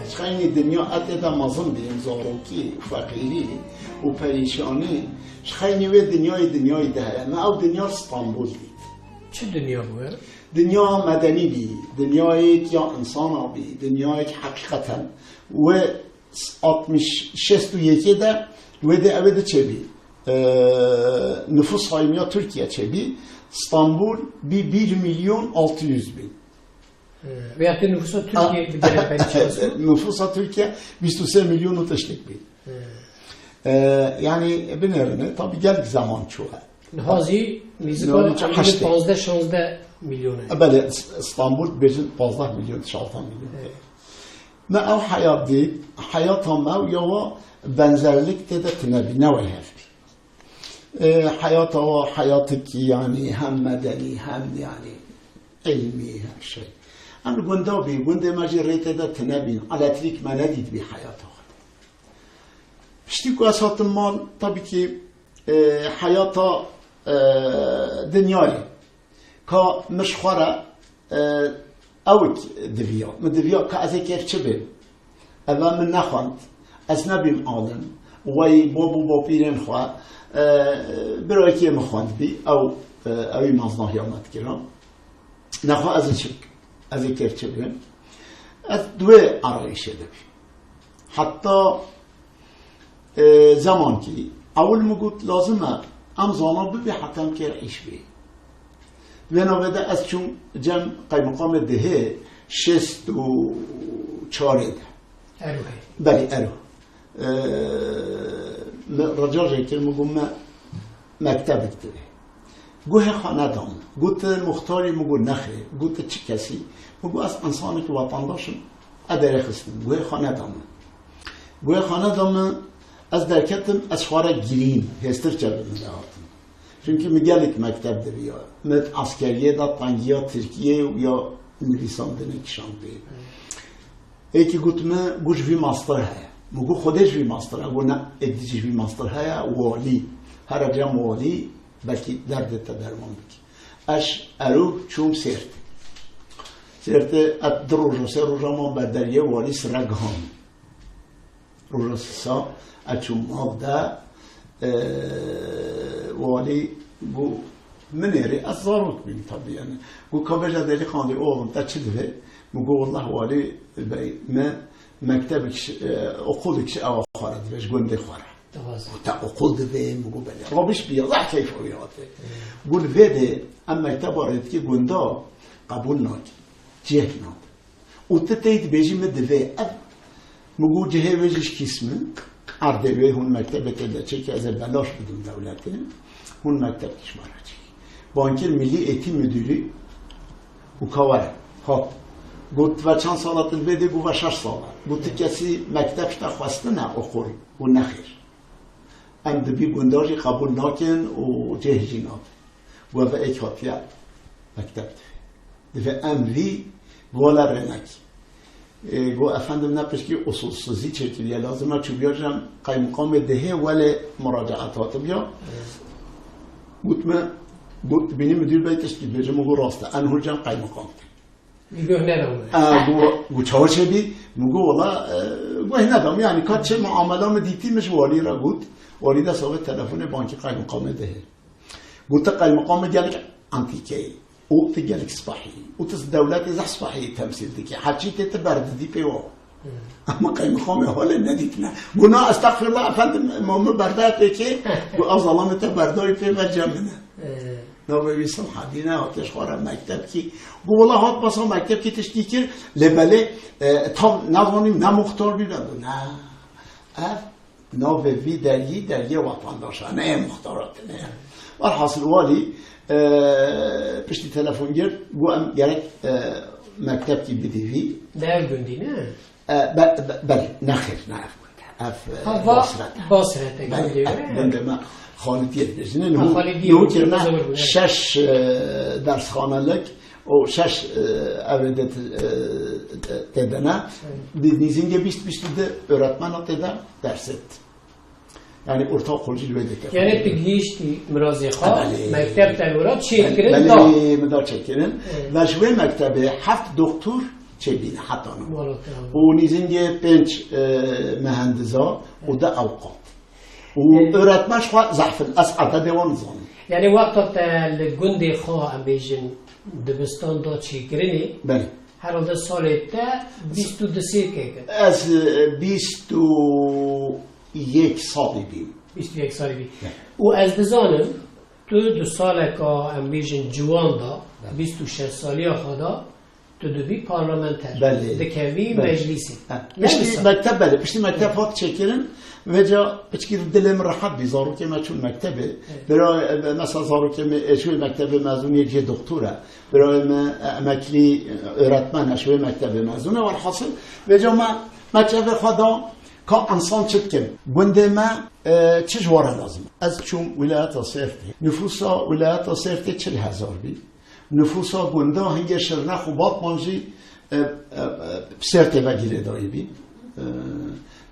Ji xeynî dinya etê de mezin bî, zarokî û feqîrî û perîşanî, ji xeynî wê dinyayê dinyayî de heye. Me ew dinya Stenbul dît. Çi dinya bû ev? Dinya medenî bî, dinyayek ya însana bî, dinyayek heqîqeten wê altmış, şêst û yekê de wê de ew ê de çêbî. Ee, nüfus sayımı ya Türkiye çêbî. Stenbul bî bir milyon altı yüz bin. Ee, veya da nüfusa Türkiye Ha, bir kere ben çalıştım. Nüfusa Türkiye bîst û sê milyon û tiştek bî. Ee, Ee, yani binêrine tabii geldik zaman çoğu. Niha zî nîzika Niha zî heştê. Panzdeh şanzdeh milyon e. E, belê, S-, Stenbul dibêjin panzdeh milyon, şanzdeh milyon. Evet. Me ew heyat dît, heyata me û ya wa benzerlik tê de tine bî, ne wê hev bî. E, heyata wa heyatekî, yanî hem medenî, hem, yanî, ilmî, her şey. Em li gunda bî, gundê me jî rê tê de tine bîn, elektrik me nedît bî heyata xwe. Piştî ku ez hatim mal, tabii ki, e, heyata, e, dinyayê. Ka min ji xwe re, e, ewk diviya. Min diviya ka ez ê kêfçi bêm. Eva min nexwend. Ez nebîm alim. Wey bab û bapîrên xwe, e, birayekê min xwendbî. Ew, e, ewî maznahiya me dikira. Nexwe ez ê çi, ez ê kêfçi bêm. Ez di wê arayîşê de bîm. Heta, e, zemankî, ewil min got, lazim e, em zana bibê heta em kêr îş bê. Di vê navê de ez çûm cem qeymeqamê Dihê şêst û çarê de. Erohê. Belê, ero. Ee, me rica jê kir, min got me mektebek divê. Guhê xwe neda min. Got, "Tu muxtarî?" Min got, "Nexêr." Got, "Tu çi kesî?" Min got, "Ez însanekî vatandaş im, ez derê xistim." Guhê xwe neda min. Guhê xwe neda min, ez derketim, ez xwe re girîm, hêstir çêbû min de hatim. Çimkî min gelek mekteb diviya. Min di eskeriyê de tengiya Tirkiyê û ya nivîsandinê kişand pê. Êkî got min, got, "Ji vî mastir heye." Min got, "Xwedê ji vî mastir heye." Got, "Ne, êk dî jî ji vî mastir heye, walî. Here cem walî, belkî derdê te derman bike." Ez ero çûm Sêrt. Sêrtê ez du roja, sê roja man ber deriyê, walî sire gihan. Roja sisa ez çûm mal de, e, walî got, "Min êrî, ez zarok bîm tabî, yani." Got, "Ka bêje derî xandî, oğlum, te çi divê?" Min got, "Wallah walî bey, me mektebek, e, okulek ji ewa xwe re dibe, ji gundê xwe re." Dixwazim. Te okul divê? Min got, "Belê." Roj bî, Allah keyfa wî hate. Hmm. Got, "Li vê de em mekteba rêdikê gunda qebûl nakin. Cih nadin." Û tu tê dibêjî min divê. Ev, min got, cihê wê jî ji kîs min. Erdê wê hûn mektebê tê de çêkî, ez ê belaş bidim dewletê. Hûn mekteb tişma re çêkî. Bankir Milli Eğitim Müdürü û ka were, hat. Got, tu ve çend sala tu divê dê? Got, ve şeş sala. Got, tu kesî mekteb ji te xwestine okul? Got, nexêr. Em di vî gunda jî qebûl nakin û cih jî nadin. Got, ve êk hatiye mekteb divê. Divê em vî vala rênekî. E, got, efendim, ne pişkî usulsuzî çêkiriye, lazim e çûbiya cem qeymiqamê dihê welê muracaet hatibiya. Got min, got, bînî müdür bey tiştî dibêje, min got, rast e, en hûn cem qeymiqam. Guh nedam. E, got, got, çawa çêbî? Min got, wala, e, guh nedam. Yani, ka çi muamela min dîtî, min ji walî re got. Walî dest avê telefonê bankî qeymiqamê dihê. Got, tu qeymiqamê gelek antîkeyî. Û tu gelek spahî. Û tu dewletê zeh spahî temsîl dikî. Her çî tê tu berdidî pê wa. Hmm. Ama qeymiqamê holê nedîtine. Got, na, estexfirullah efendim, ma min berdaya pê kê? Got, ev zalamê te berdayî pê ve cem min e. Ee. Navê wî Silhedîn e, hatiye ji xwe re mektebkî. Got, wela hat besa mektebkî tiştî kir, lê belê, e, tam nezanîm ne muxtar bî, ne. Got, ne. Ev navê vî dergî, dergê wetandaşane ye, muxtara tune ye. Welhasil walî, e, piştî telefon girt, got, em gerek, e, mektebkî bidî vî. Di ev gundî ne? E, be-, be-, belê, nexêr, ne ev gund e. Ev, e, Ha, va-, Basret e. Basret e, Belê, gundê ev we. Gundê me Xalidiyê dibêjin. Ha, Nû-, Xalidiyê, nû kirine Xalidiyê. Şeş, e, dersxanelik û şeş, e, ev de, e, tê de ne. Evet. Bi nîzingê bîst, bîst û du öğretmena tê de ders didin. Yani ortaokul jî li wê dike. Yani tu gihîştî mirazê xwe, Belê. Mekteb te li wira çêkirin Belê, da. Belê, min da çêkirin. Evet. Ve ji wê mektebê heft doktor çêbîne heta niha. Wala te. Û nîzingê pênc, e, mehendisa û Evet. du avqat. Û Evet. öğretmen ji xwe zehf in, ez ededê wan nizanim. Yani wexta te li gundê xwe, em bêjin, dibistan da çêkirinê, Belê. Herhalde salê te bîst û du sêkek e. Ez, e, bîst û yek salî bîm. Bîst û yek salî bî. Evet. Û ez dizanim, tu di saleka, em bêjin, ciwan de, Evet. bîst û şeş saliya xwe de, tu dibî parlamenter. Belê. Dikevî Belê. meclîsê. Ha. Ne Piştî wisa? mekteb, belê, piştî mekteb Evet. hat çêkirin, vêca piçkî dilê min rehet bî, zarokê me çûn mektebê. Evet. Bira, e, mesela zarokê min, e, ji wê mektebê mezûn yek jê doktor e. Birayê me, e, emeklî, e, öğretmen e, ji wê mektebê mezûn e. Welhasil, vêca me, me çavê xwe da ka insan çi dikin. Gundê me, e, çi ji we re lazim? Ez çûm wilayeta Sêrtê. Nüfusa wilayeta Sêrtê çil hezar bî. Nüfusa gunda hingê Şirnex û Batman jî, e, e, e, Sêrtê ve girêdayî bî. E,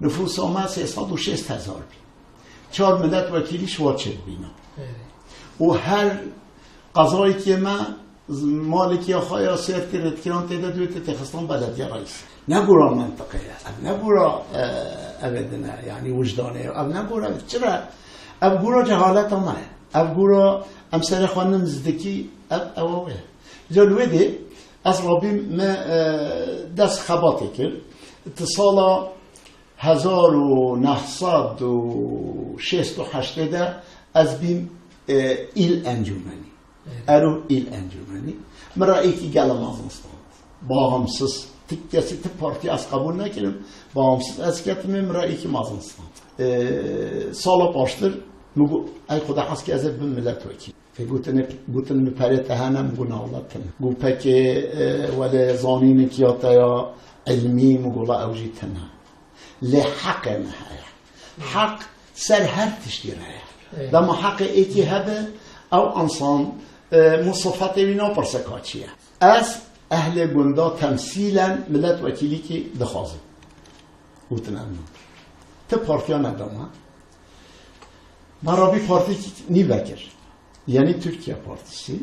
nüfusa me sê sed û şêst hezar bî. Çar milletvekîlî ji wa çêdibîne. Evet. Û her qezayekê me z-, malekî ya xwe ya Sêrtê Rêdkiran tê de dû tê têxistan belediye reîs. Ne gora mentiqê ye, ev ne gora, e, ev ê din e, yanî wijdanê ye, ev ne gora, çira? Ev gora cehaleta me ye. Ev gora em serê xwe nimiz dikî, ev, ew, ew e. Îca li wê dê ez rabîm me, e, dest xebatê kir. Di sala hezar û neh sed û şêst û heştê de ez bîm, e, îl encûmenî. Evet. Ero îl encûmenî. Min re êkî gele mezin stand. Bağımsız, ti kesî, ti partî ez qebûl nekirim. Bağımsız ez ketime, min re êkî mezin stand. E, sala paştir min got, ey Xuda hez ke ez ê bim milletvekîl. Pê gotine, gotin min perê te hene, min got na wela tune. Got pekê, e, welê zanînekî ya te ya ilmî, min got la ew jî tune. Lê heqê me heye. Heq ser her tiştî re ye. Evet. Dema heqê êkî hebe, ew insan, e, min sifetê wî napirse ka çi ye. Ez ehlê gunda temsîlen milletvekîlîkî dixwazim. Gotin ev na. Ti partiya nedama. Me rabî partîkî nî vekir. Yanî Türkiye Partisi,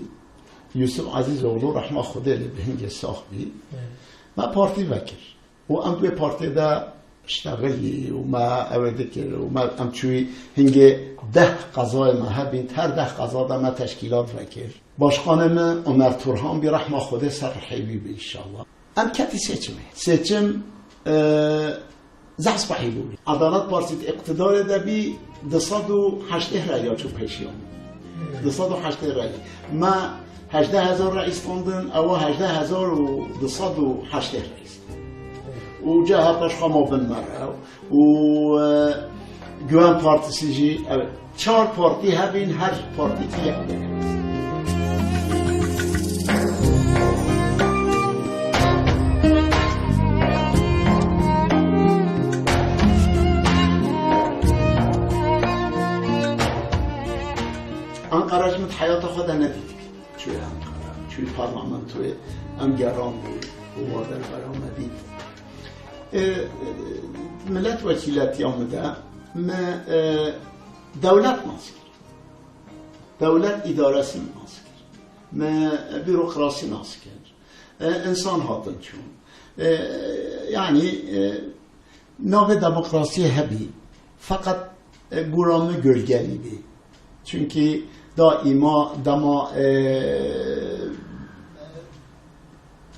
Yusuf Azizoğlu rehma Xwedê lê bi hingê sax bî. Evet. Me partî vekir. Û em di wê partê de ştexilî û me ew ê dikir û me em çûyî hingê deh qezayê me hebîn, her deh qeza de me teşkîlat vekir. Başqanê me Omer Turhan bî, rehma Xwedê ser rihê wî bî înşallah. Em ketî seçimê. Seçim, e, zehf spehî bû. Edalet Partî di îqtidarê de bî, du sed û heştê raya çû pêşiya min. Du sed û heştê rayî. Me hejdeh hezar rayî standin, ewa hejdeh hezar û du sed û heştê rayî standin. Û C H P ji xwe ma bin me re û, e, Güven Partisi jî, ew çar partî hebîn, her partîkî yek bêne. Anqara jî min di heyata xwe de nedîtibî. Çûye Anqara, çûye parlamentoyê, em geran bû û wa derbera me dît. E, e, miletwekîletiya min de me, e, dewlet nas kir. Dewlet îdaresî nas kir. Me bîrokrasî nas kir. E, însan hatin çûn. E, yanî, e, navê demokrasiyê hebî. Feqet, e, gora min gölgelî bî. Çunkî daîma dema, e,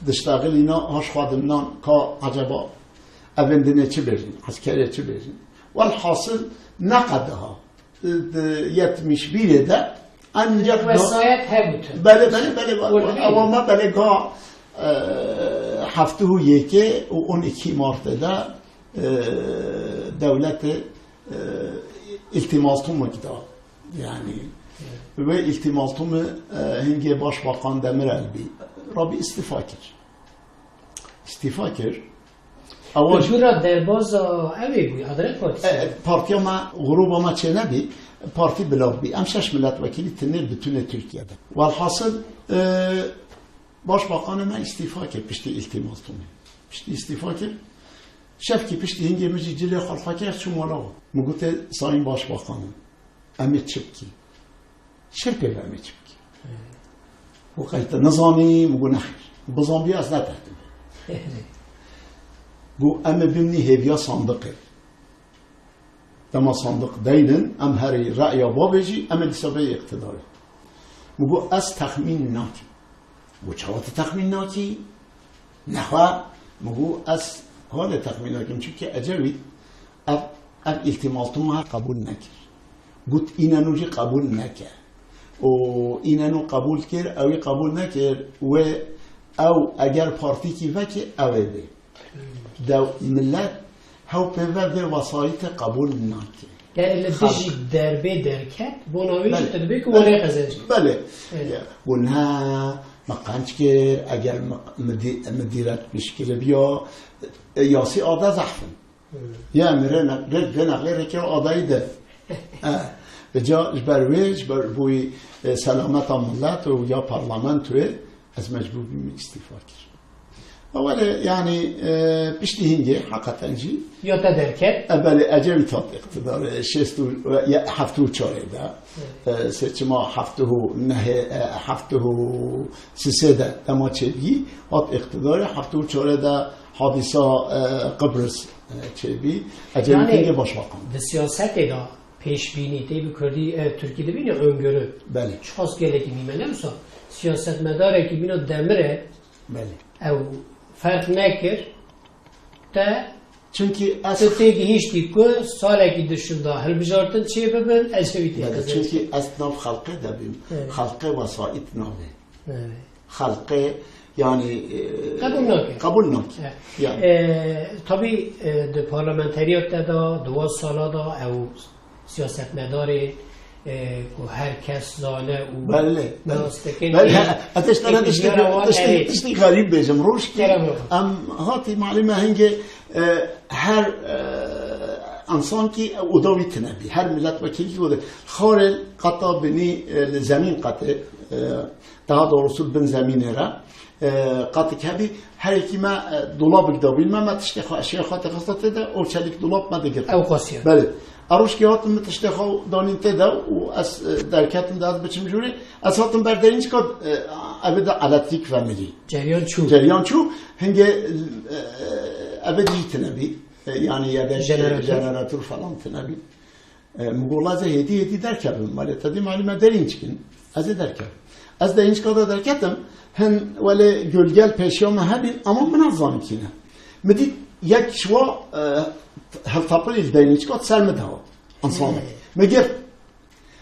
diştexilîna haş xwe diminan ka eceba evên dinê çi bêjin, eskerê çi bêjin. Welhasil ne qediha. Di yetmiş bir de ancak Wesayet hebûtin. Belê, belê, belê, Wordbî. Ewa me belê ga, e, heftê û yekê û on iki Martê de, e, dewletê, e, îltîmaltûmek da. Yani, Evet. Ve îltîmaltûmê, e, hingê Başbakan Demirel bî. Rabî îstîfa kir. Îstîfa kir. Ewa Kultura derbaza ew ê bû, Adalet Partisi. E, e, partiya me, gruba me çênebî, partî bila bî. Em şeş milletvekilî tinê bütünê Tirkiye de. Welhasil, e, Başbakanê me îstîfa kir piştî îltîmaltûmê. Piştî îstîfa kir. Şevkî piştî hingê min jî cilê xwe xwe kir, çû mala wan. Min gotê, Sayın Başbakanım, em ê çi bikî? Şer pê ve em ê çi bikî? Got, qey te nizanî? Min got, nexêr. Bizanbî ez netehdibim. Got, em ê bimînî hêviya sandiqê. Dema sandiq deynin, em herî re'ya babê jî, em ê dîsa bê îqtidarê. Min got, ez texmîn nakim. Got, çawa tu texmîn nakî? Nexwe, min got, ez halê texmîn nakim. Çunkî Ecevît ev, ev îltîmaltûma qebûl nekir. Got, înenû jî qebûl neke. Û înenû qebûl kir, ewî qebûl nekir. Wê ew eger partîkî vekê, ew ê bê. De millet hew pê ve vê wesayîtê qebûl nake. Yani li Xalq. dijî derbê derket, bona wê jî Belê. tu dibê ku Belê. werê qezenc. Belê. Evet. Ya, got, ne, me qenc kir, eger me, me dî-, me dîret pişkiribiya, e, yasî ada zehf in. Evet. Ya, me rê ne-, rê, rê nexlê rêkê adayî de. E, bi ca, ji ber wê, ji ber bûyî, e, selameta millet û ya parlamentoyê, ez mecbûr bûm îstîfa kir. Ewelê, yanî, e, piştî hingê, heqeten jî. Ya te derket? E, belê, Ecevît hat îqtidarê, şêst û, ya, heftê û çarê de. Evet. E, seçima heftê û nehê, e, heftê û sisê de dema çêbî, hat îqtidarê, heftê û çarê de hadîsa, e, Qibris, e, çêbî. Ecevît Yani, hingê başbakan. Di siyasetê de pêşbînî, tê bi kurdî, e, tirkî dibînî öngörü. Belê. Çiqas gelekî mîme, ne wisa? Siyasetmedarekî bîna demire Belê. ew ferq nekir. Te Çunkî ez tu têgihîştî ku salekî dişinda hilbijartin çê bibin, Ecevîtê Belê, qezenc. çunkî ez nav xelqê de bîm. Evet. Xelqê wesait nabê. Evet. Xelqê, yanî, e, Qebûl nake. qebûl nake. Evet. Yani. E, tabî, e, di parlamenteriyat de da, di wan sala da ew siyasetmedarê, e, ku her kes zane û Belê, belê. nas dikin, Belê, ê, ez tiştana ê tiştî, jara wan tiştî, erê. tiştî xerîb bêjim. Rojkî Kerem bêjim. em hatî malî me hingê, e, her, e, însan kî oda wî tine bî. Her milletvekilî oda. Xarê qata binî, e, li zemîn qatê, e, daha doğrusu bin zemînê re, e, qatik hebî, her yekî me, e, dolabik da wî me, me tiştê xwe, eşya xwe dixista tê de, û çelik dolab me digir. Ew xwestiye. Belê. Erojkê hatim min tiştê xwe danîn tê de û ez, e, derketim de ez biçim jûrê. Ez hatim ber derînçka, e, evê de elektrîk vemirî. Ceryan çû. Ceryan çû. Hingê, e, evê dî tine bî. E, yanî yedek Jeneratör. jeneratör falan tine bî. E, min got, ez ê hêdî hêdî derkevim. Malê te dî malî me derînç kin. Ez ê derkevim. Ez deynîçka de derketim, hin welê gölgel pêşiya me hebîn, ama min nezanî kî ne. Min dît yek şiwa, e, hevtapilî li deynîçka ser min dehat. Ensan. Hey. Min girt.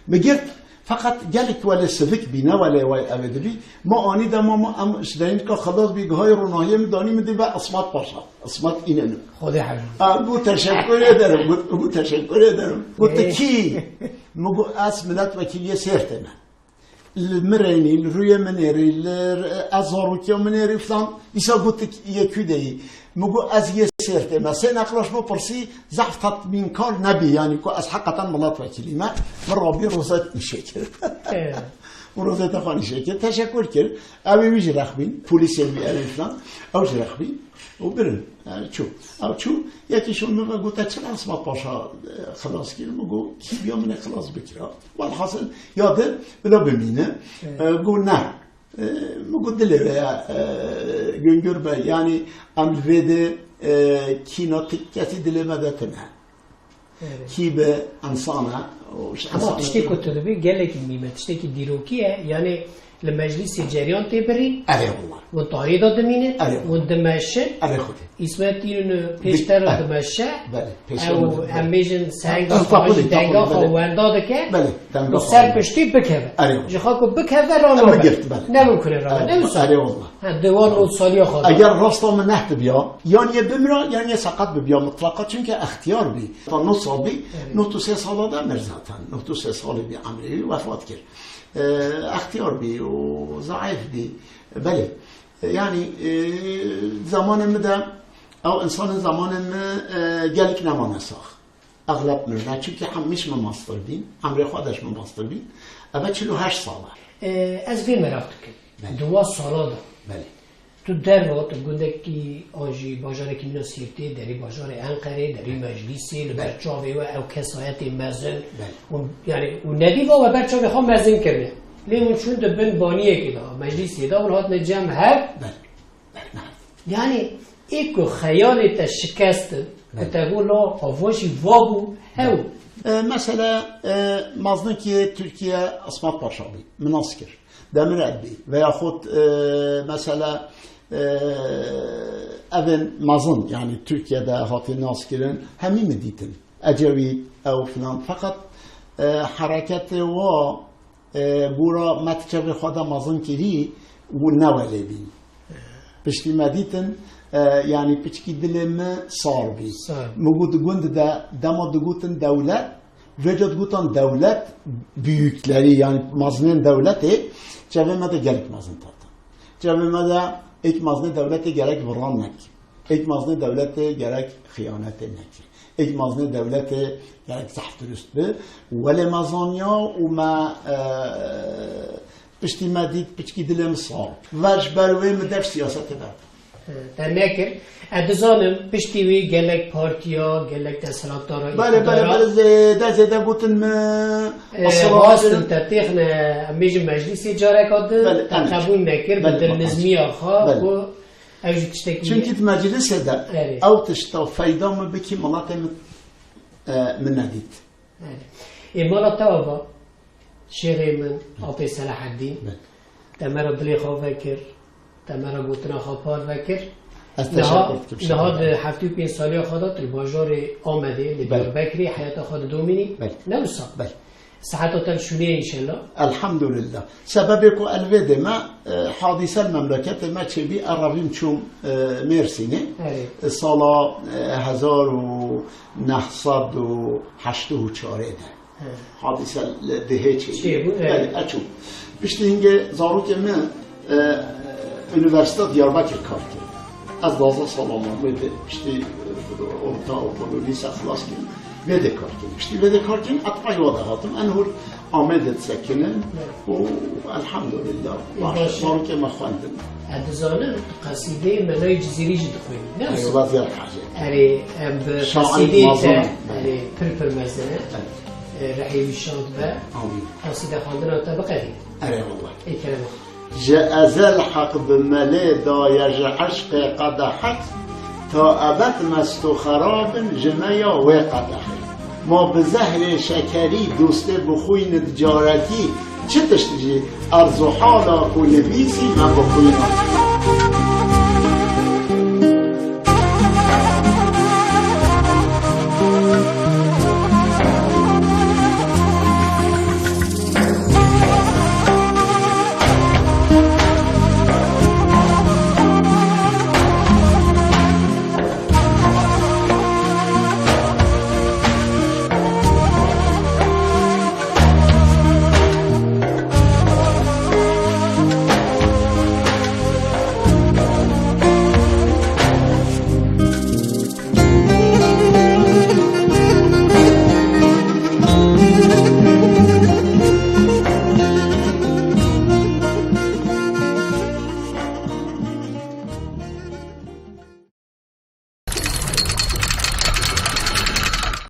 Min girt, feqet gelek welê sivik bî, ne welê way ev ê dibî. Ma anî dema ma em ji deynîka xelas bî, gihayê ronahiyê min danî min dî ve Ismat Paşa. Ismat İnönü. Xwedê hevî. A, got, "Teşekkür ederim." Got, got, "Teşekkür ederim." Got, "Tu Ee. kî?" Min got, "Ez milletvekiliyê Sêrtê me." Li min re nî, li rûyê min ê rî, li, ez zarokiya min ê rî filan, dîsa gotik yê kû de yî. Min got, "Ez yê Sêrtê me." Sê neqlaş min pirsî, zehf tatmînkar nebî, yanî ku ez heqeten milletvekilî me. Min rabî rozet nîşe kir. Evet. Û rozeta xwe nîşe kir. Teşekkür kir. Ew ê wî jî rexbîn. Polîsên wî ew ê filan. Ew jî rexbîn. Û birin. Yani çû. Ew çû. Yekî şûn min ve gote, "Çira Ismat Paşa, e, xilas kir?" Min got, "Kî biya min ê xilas bikira?" Welhasil, ya di bila bimîne. Evet. E, got, "Ne." E, min got, "Dilê we ye, e, Güngör Bey. Yani em li vê de, e, kîna ti-, kesî dilê me de tune." Evet. Kî bi ensan e, û ji Ama ensan tiştê e. ku tu dibî gelekî mîm e, tiştekî dîrokî ye. Yani li meclîsê ceryan tê birî, Erê wallah. hûn tarî de dimînin, Erê. hûn dimeşin. Erê Xwedê. Îsmet Înûnû pêş Dik-, te re eh. dimeşe. Belê, pêş Ew, te re. em bêjin, seheng Ew, da xwe tapulê, jî denga tapulê, xwe belê. wenda dike. Belê, denga Û xwe ser wenda. piştî bikeve. Erê. Ji xwe ku bikeve Ew rame min be. girt, belê. Ne mimkun e rame. Erê, Ne wisa? erê wallah. Ha, di wan nod saliya xwe de. Eger rasta min neh dibiya, yan yê bimira, yan yê seqet bibiya mutlaqa, çunke extiyar bî. Ta nod sal bî, Evet. nod û sê sala de mir zaten. Nod û sê salî bî emrê wî, wefat kir. E, extiyar bî û zeîf bî. Belê. E, yani, e, zamanê min de, ew insanên zamanê min, e, gelek nemane sax. Exleb mirine. Çunke hemî ji min mastir bîn. Emrê xwe de ji min mastir bîn. Eve çil û heşt sal e. E, ez vê meraq dikim. Belê. Di wa sala de Belê. tu derva, tu gundekî an jî bajarekî mîna Sîrtê, derî bajarê Enqerê, derî meclîsê, li ber Belê. çavê we ew kesayetê mezin. Belê. Û, yani, û nedî va we ber çavê xwe mezin kirine. Lê hûn çûn di bin baniyekê de, meclîsê de, hûn hatine cem hev. Belê. Belê, ne. Yani, ê ku xeyalê te şikestin, Belê. ku te got, "La, ava jî va bû, hew." E, mesela, e, mezninkê Tirkiye Ismat Paşa bî, min nas kir. Demirel bî. Veyaxut, e, mesela, e, evên mezin, yani Tirkiye de hatî nas kirin, hemî min dîtin. Ecewît, ew filan. Feqet, e, hereketê wa, e, gora me ti çavê xwe de mezin kirî û ne welê bîn. Piştî me dîtin, e, yani piçkî dilê min sar bî. Sar. Min got gund de dema digotin dewlet, vêca digotan dewlet, büyükleri, yani mezinên dewletê, çavê me de gelek mezin hatan. Çavê me de êk mezinê dewletê gerek viran nekî. Êk mezinê dewletê gerek xiyanetê nekî. Êk mezinê dewletê gerek zehf dirust bi. Welê me zaniya û me, e, piştî me dît piçkî dilê min sar. Ve ji ber wê min dev siyasetê berda. E, te nekir. Ez dizanim piştî wî gelek partiya, gelek desthilatdara Belê, belê, îktidara, belê, zêde, zêde gotin min, e, mesela, hastin te têxine, em bêjin meclîsê careka din, Belê, te evet. qebûl nekir, bi Belê, dilnizmiya xwe, Belê. ku ev jî tiştekî Çunkî di meclîsê de Erê. ew tişta feyda min bikî miletê min, e, min nedît. Erê. Ê mala te ava, şêxê min, apê Selaheddîn, Belê. te me re dilê xwe vekir, te me re gotina xwe par vekir. Ez Niha, teşekkür dikim, niha şêxê. di heftê û pênc saliya xwe de tu li bajarê Amedê, li Belê. Diyarbekirê heyata xwe didomînî. Belê. Ne wisa? Belê. Siheta te li şûnê ye înşellah. Elhamdulillah. Sebebê ku ez li vê dê me, e, hadîse li memleketê me çêbî, ez revîm çûm, e, Mêrsînê. Erê. E, sala, e, hezar û neh sed û heşt û çarê de. He. Hadîse li Dihê çêbû. Çêbû, erê. Belê, ez çûm. Piştî hingê zarokê min, e, Unîversîteya Diyarbekir kar kir. Ez duwazdeh sala mam wê dê piştî, e, orta okul û lîse xilas kirin. Vê dê kar kirin. Piştî vê dê kar kirin, ez pey wa de hatim. Ez hûr Amedê disekinim û elhamdulillah, Ê, baş e, baş e. zarokê me xwendin. Ez dizanim, tu qesîdeyê Melayê Cizîrî jî dixwînî, ne Ey, wisa? wela ziyar hacê. Erê, em bi Şair qesîdeyê mezin te, e. erê, pir pir mezin e. Evet. E, rihê wî şad be. Amîn. Qesîde xwendina te biqedîne. Erê, wela. Ê kerema. Ji ezel heq bi melê daye ji eşqê qedehet, ta ebed mest û xerab in ji me ya wê qedehê. Ma bi zehrê şekerî dostê bixwînit carekî, Çi tişt jî erz û hala ku nivîsî me bixwîna.